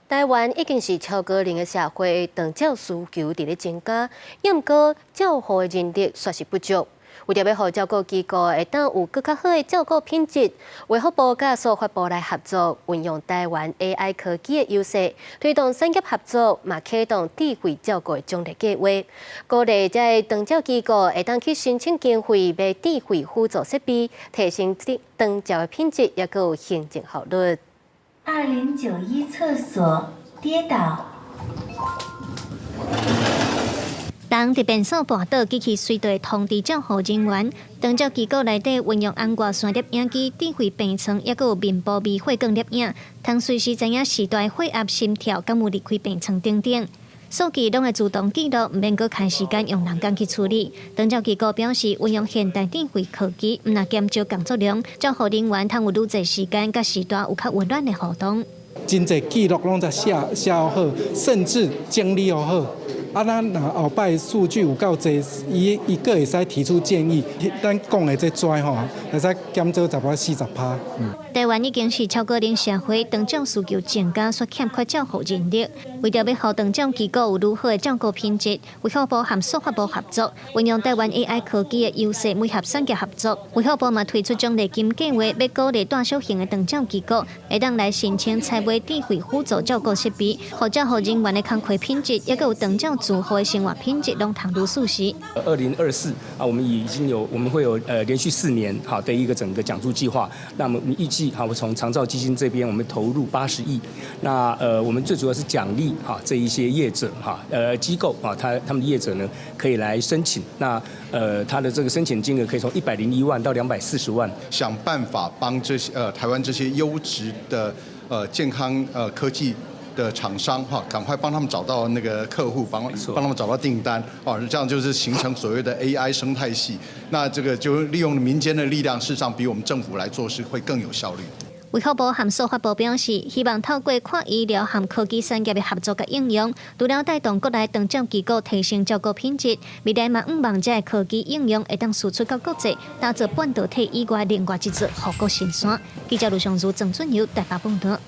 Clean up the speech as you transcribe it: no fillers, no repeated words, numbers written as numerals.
台灣已經是超高齡的社會，長照需求佇咧增加，毋過照護的人力煞是不足。為著欲予照顧機構會當有閣較好的照顧品質，衛福部佮數發部來合作，運用台灣 AI 科技的優勢，推動產業合作，嘛啟動智慧照顧的獎勵計劃，鼓勵這个長照機構會當去申請經費買智慧輔助設備，提升長照的品質，抑閣有行政效率。 2091廁所跌倒。人佇便所跋倒，機器隨地通知照護人員。長照機構內底運用紅外線攝影機、智慧病床，抑閣有面部微血管攝影，通隨時知影時段血壓、心跳，敢有離開病床等等。數據攏會自動記錄，毋免閣開時間用人工去處理。長照機構表示，運用現代智慧科技，毋但減少工作量，照護人員通有愈濟時間，佮時段有較溫暖的互動。真濟記錄攏在寫寫好，甚至整理好。啊，咱若後擺數據有夠濟，伊伊閣會使提出建議。咱講的這跩吼，會使減少40%。台灣已經是超高齡社會，長照需求增加，煞欠缺照護人力。為著欲予長照機構有愈好的照顧品質，衛福部和數發部合作，運用台灣 AI 科技的優勢，媒合產業合作。衛福部嘛推出獎勵金計劃，欲鼓勵大小型的長照機構，會當來申請採買智慧輔助照顧設備，予照護人員的工課品質，抑閣有長照住戶的生活品質，攏通愈舒適。 2024啊，我們已經有，我們會有連續4年好的一個整個獎助計劃。那麼預計好，我從長照基金這邊，我們投入80億。那我們最主要是獎勵哈這一些業者哈，機構啊，他們業者呢可以來申請。那他的這個申請金額可以從101萬到240萬。想辦法幫這些台灣這些優質的健康科技的廠商哈，趕快幫他們找到那個客戶，幫他們找到訂單，哦，這樣就是形成所謂的 AI 生態系。那這個就利用民間的力量，事實上比我們政府來做事會更有效率。衛福部和數發部表示，希望透過跨醫療和科技產業的合作佮應用，除了帶動國內長照機構提升照顧品質，未來嘛向望這个科技應用會當輸出到國際，打造半導體以外另外一座護國神山。記者盧尚如、鄭俊友台北報道。